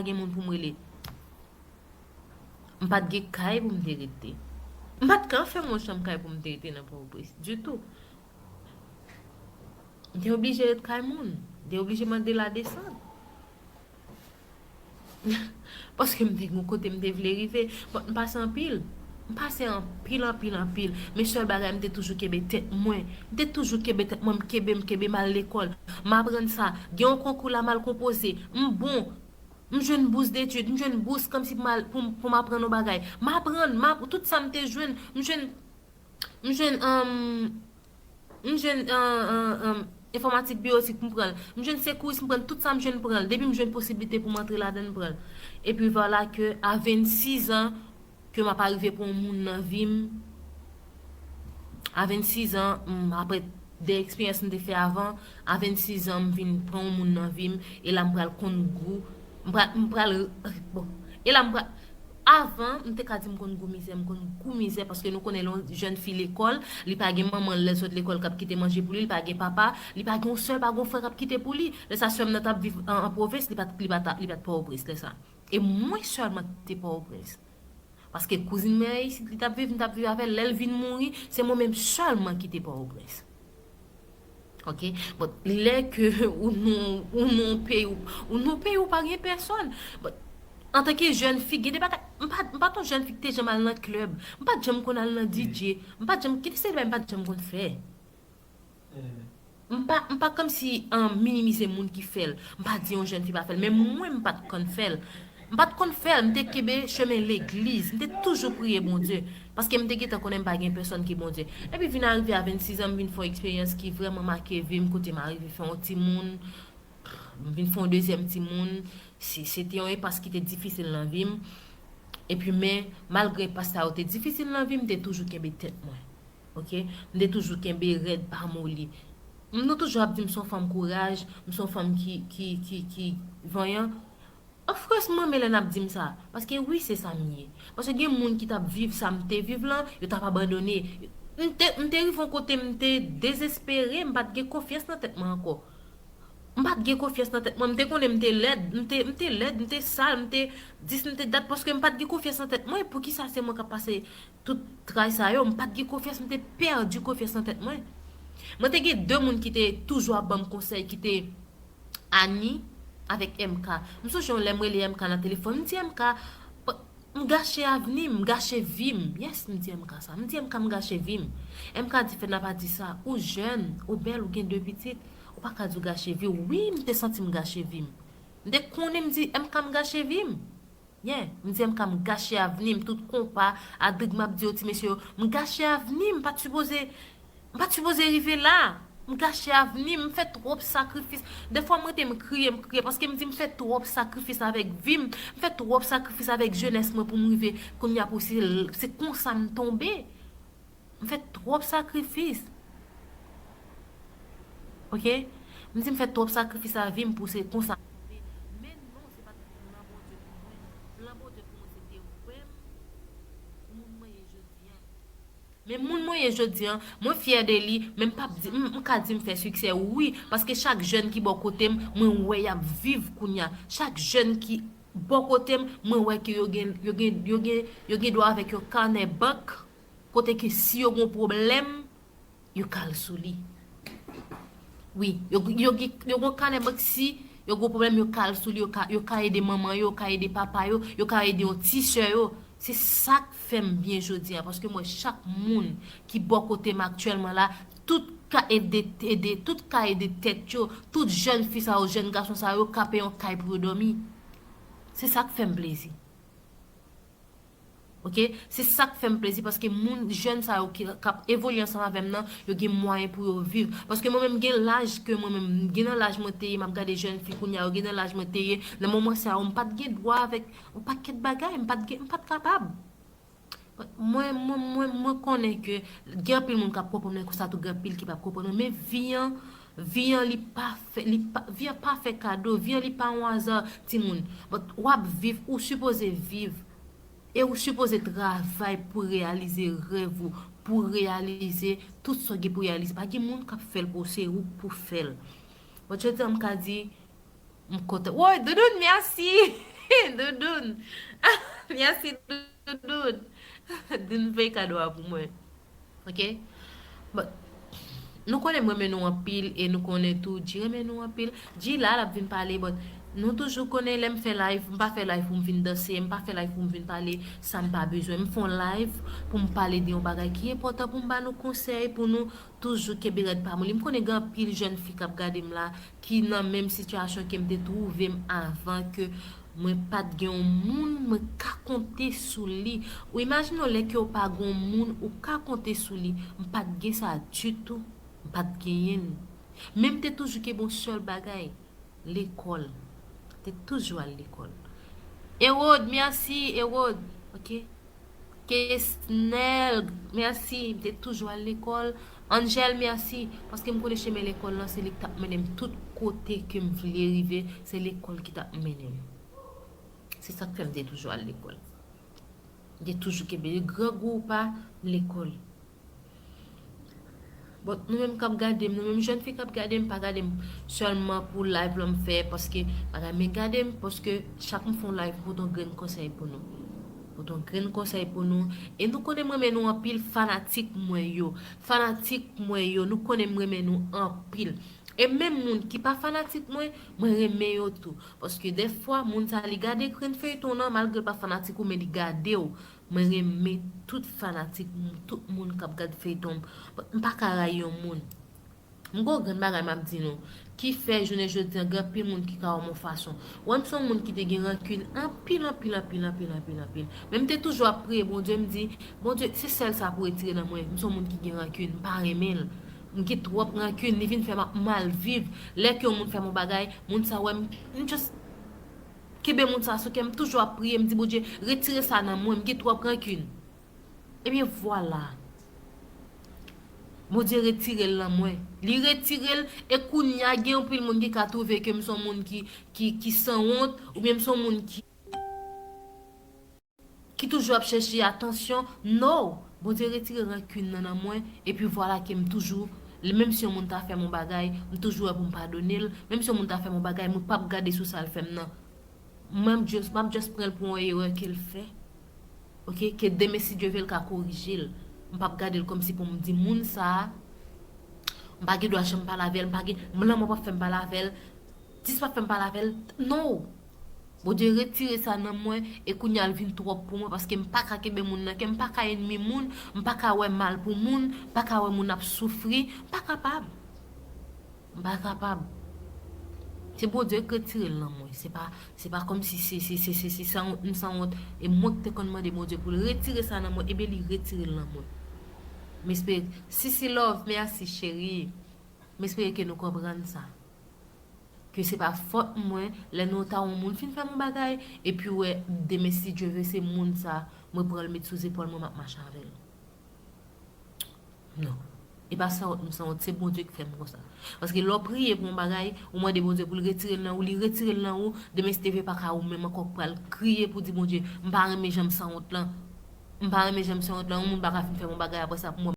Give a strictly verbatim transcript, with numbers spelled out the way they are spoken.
gen moun pou m rele. M pa t gen kay pou m te rete. M pa t ka fè m yon chanm kay pou m te rete nan Pòtoprens ditou. M te oblije ret kay moun. M te oblije mande ladesann. Paske m te gen kote m te vle rive. Bon, m pase anpil. M pase anpil, anpil, anpil. Men sèl bagay, m te toujou kenbe tèt mwen. M te toujou kenbe tèt mwen, m kenbe, m kenbe, m al lekòl. M aprann sa. Gen yon konkou la, m al konpoze. M bon. M jwenn bous detid, m jwenn bous kòmsi pou m al, pou, m- pou m aprann yon bagay. M aprann, m ap, tout sa m te jwenn, m jwenn, m jwenn, um, m jwenn, um, um, um, enfòmatik biyotik, m pran l. M jwenn sekouris, m pran l. Tout sa m jwenn, pran l. Depi m jwenn posiblite pou m antre ladan l, m pran l. Epi vwala ke a vennsis an, ke m ap arive pran yon moun nan vi m. A vennsis an, m, apre de eksperyans m te fè avan, a vennsis an, m vin pran yon moun nan vi m, e la m pral konn gou, m pral, m pral, bon, e la m pral, avan, m te ka di m konn gou mizè, m konn gou mizè, paske nou konnen lè yon jèn fi lekòl, li pa gen manman l lè l sot lekòl k ap kite manje pou li, li pa gen papa, li pa gen yon sè, pa gen yon frè k ap kite pou li. Lè sa sè m nan t ap viv an, an pwovens, li pa t, li pa t, li pa t Pòtoprens lè sa. E mwen sèlman ki te Pòtoprens. Paske kouzin mwen an isit, li t ap viv, m t ap viv avè l. Lè l vin mouri, se mwen menm sèlman ki te Pòtoprens. Ok? Bon, lè ke ou nan, ou nan peyi, ou, ou nan peyi ou pa gen pèsòn. Bon, antanke jèn fi, gen de bagay, m pa, m pa t yon jèn fi ki te janm al nan klèb. M pa t janm konn al nan D J. M pa t janm, gen de seri de bagay m pa t janm konn fè. M pa, m pa kòmsi, um, minimize moun ki fè l. M pa di yon jèn fi pa fè l, men mwen m pa t konn fè l. M pa t konn fè l, m te kenbe chemen legliz. M te toujou priye Bondye. Paske m te gentan konnen m pa gen pèsòn ke Bondye. Epi vin arive a vennsis an, m vin fè yon eksperyans ki vrèman make vi m, kote m arive fè yon timoun. M vin fè yon dezyèm timoun. Se, se te yon enpas ki te difisil nan vi m. Epi men, malgre enpas sa yo te difisil nan vi m, m te toujou kenbe tèt mwen. Ok? M te toujou kenbe rèd, pa moli. M nou toujou ap di m se yon fanm kouraj, m se yon fanm ki, ki, ki, ki vanyan. Of course, m renmen lè n ap di m sa. Paske wi, se sa m ye. Paske gen moun ki t ap viv sa m te viv lan, yo t ap abandone. M te, m te rive yon kote m te dezespere, m pa t gen konfyans nan tèt mwen ankò. M pa t gen konfyans nan tèt mwen. M te konnen m te lèd, m te, m te lèd, m te sal, m te dis, m te dat, paske m pa t gen konfyans nan tèt mwen. Poukisa se mwen k ap pase tout tray sa yo? M pa t gen konfyans, m te pèdi konfyans nan tèt mwen. Mwen te gen de moun ki te toujou ap ban m konsèy, ki te Annie avèk M K. M sonje yon lè m rele M K nan telefòn, m di M K, m gache avni m, m gache vi m. Yes, m di M K sa. M di M K m gache vi m. M K di, Fedna, pa di sa. Ou jèn, ou bèl, ou gen de pitit. Ou pa ka di w gache vi w. Wi, m te santi m gache vi m. M te konnen m di M K m gache vi m. Yeah, m di M K m gache avni m, tout konpa, adrig m ap di yo, ti mesye yo, m gache avni m, m pa t sipoze, m pa t sipoze rive la. M gache avni m, m fè twòp sakrifis. Defwa m rete m kriye, m kriye, paske m di m fè twòp sakrifis avèk vi m, m fè twòp sakrifis avèk jenès mwen pou m rive kounye a pou se, se konsa m tonbe. M fè twòp sakrifis. Ok? M di m fè twòp sakrifis a vi m pou se konsa. Men non, se pa t plan Bondye pou mwen. Plan Bondye pou mwen se te wè m moun mwen ye jodi an. Men moun mwen ye jodi an, mwen fyè de li, men m p ap di, m, m ka di m fè siksè, wi, paske chak jèn ki bò kote m, mwen wè y ap viv kounye a. Chak jèn ki bò kote m, mwen wè ke yo gen, yo gen, yo gen, yo gen dwa avèk yon kanè bank, kote ke si yo gen pwoblèm, yo ka al sou li. Wi, yo, yo, yo, yo gon kanè bank, si yo gon pwoblèm, yo ka al sou li, yo ka, yo ka ede manman yo, yo ka ede papa yo, yo ka ede yon ti sè yo. Se sa k fè m byen jodi a, paske m wè chak moun ki bò kote m aktyèlman la, tout ka ede, ede, tout ka ede tèt yo, tout jèn fi sa yo, jèn gason sa yo ka peye yon kay pou yo dòmi. Se sa k fè m plezi. Ok? Se sa k fè m plezi, paske moun, jèn sa yo ki, k ap evolye ansanm avè m nan, yo gen mwayen pou yo viv. Paske mwen menm gen laj ke mwen menm, gen nan laj mwen te ye, m ap gade jèn fi kounye a, yo gen nan laj mwen te ye, nan moman sa yo, m pa t gen dwa avèk yon pakèt bagay, m pa t gen, m pa t kapab. Mwen, mwen, mwen, mwen konnen ke gen anpil moun k ap konprann mwen, konsa tou gen anpil ki p ap konprann mwen, men vi an, vi an li pa fè, li pa, vi an pa fè kado, vi an li pa yon aza, timoun. But w ap viv, ou sipoze viv. E ou sipoze travay pou reyalize rèv ou, pou reyalize tout sa w gen pou reyalize. Pa gen moun k ap fè l pou ou, se ou k pou fè l. Bon, jodi a m ka di, m kontan. Woy, Doudoun, mèsi! Doudoun. Mèsi, Doudoun. Doun fè kado a pou mwen. Ok? But, nou konnen m renmen nou anpil e nou konnen tou G renmen nou anpil. G la, l ap vin pale, but nou toujou konnen lè m fè live, m pa fè live pou m vin danse, m pa fè live pou m vin pale sa m pa bezwen. M fè yon live pou m pale de yon bagay ki enpòtan, pou m ba nou konsèy, pou nou toujou kenbe rèd pa moli. M konnen gen anpil jèn fi k ap gade m la ki nan menm sitiyasyon ke m te twouve m avan, ke mwen pa t gen yon moun mwen ka konte sou li. Ou imajine w lè ke w pa gen yon moun ou ka konte sou li. M pa t gen sa ditou. M pa t genyen l. Men m te toujou kenbe yon sèl bagay, lekòl. M te toujou al lekòl. Erod, mèsi, Erod. Ok? Kesnel, mèsi. M te toujou al lekòl. Angel, mèsi. Paske m konnen chemen lekòl lan, se li ki t ap mennen m tout kote ke m vle rive. Se lekòl ki t ap mennen m. Se sa k fè m te toujou al lekòl. M te toujou kenbe, grangou ou pa, m lekòl. But nou menm k ap gade m, nou menm jèn fi k ap gade m, pa gade m sèlman pou live lan m fè, paske bagay, men gade m, paske chak m fè yon live, m pote yon grenn konsèy pou nou. Pote yon grenn konsèy pou nou. E nou konnen m renmen nou anpil, fanatik mwen yo. Fanatik mwen yo, nou konnen m renmen nou anpil. E menm moun ki pa fanatik mwen, mwen renmen yo tou. Paske dèfwa, moun sa li gade grenn feyton nan, malgre l pa fanatik ou, men li gade w. Mwen renmen tout fanatik, m-, tout moun k ap gad feyton m. But m pa ka rayi yon moun. M gen yon grenn bagay m ap di nou, ki fè jounen jodi a, gen anpil moun ki ka wè m yon fason. Wè m se yon moun ki te gen rankin anpil, anpil, anpil, anpil, anpil, anpil. Men m te toujou ap priye Bondye, m di, Bondye, se sèl sa pou retire nan mwen. M se yon moun ki gen rankin, m pa renmen l. M gen twòp rankin, li vin fè m ap mal viv. Lè ke yon moun fè m yon bagay, moun sa wè m, m just kenbe moun sa sou kè m, toujou ap priye, m di, Bondye, retire sa nan mwen, m gen twòp rankin. Ebyen, vwala. Bondye retire l nan mwen. Li retire l, e kounye a, gen anpil moun ki ka twouve ke m se yon moun ki, ki, ki sanwont, oubyen m se yon moun ki, ki toujou ap chèche atansyon. No! Bondye retire rankin nan nan mwen, epi vwala ke m toujou, menm si yon moun ta fè m yon bagay, m toujou wè pou m padone l, menm si yon moun ta fè m yon bagay, mwen p ap gade sou sa l fè m nan. Mwen, m just, m ap just pran l pou yon erè ke l fè. Ok, ke demen, si Dye vle, l ka korije l. M p ap gade l kòmsi pou m di moun sa a, m pa gen dwa janm pale avè l, m pa gen, lanmò p ap fè m pale avè l, dis p ap fè m pale avè l. No! Bondye retire sa nan mwen, e kounye a l vin twòp pou mwen, paske m pa ka kenbe moun nan kè, m pa ka ènmi moun, m pa ka wè mal pou moun, m pa ka wè moun ap soufri, m pa kapab. M pa kapab. Se Bondye ki retire l nan mwen. Se pa, se pa kòmsi se, se, se, se, se sanwont, m sanwont. E mwen ki te konn mande Bondye pou l retire sa nan mwen, ebyen li retire l nan mwen. M espere, Sisi Love, mèsi cheri. M espere ke nou konprann sa. Ke se pa fòt mwen, lè nou ta yon moun fin fè m yon bagay, epi wè, demen si Dye vle, se moun sa, mwen pran l met sou zepòl mwen, m ap mache avè l. Non. E pa sanwont m sanwont, se Bondye ki fè m konsa. Paske lè w priye pou yon bagay, ou mande Bondye pou l retire l nan ou, li retire l nan ou, demen si Dye vle pa ka ou menm ankò k pral kriye pou di Bondye, m pa renmen jan m sanwont lan. M pa renmen jan m sanwont lan, yon moun pa ka fin fè m yon bagay apre sa pou mwen.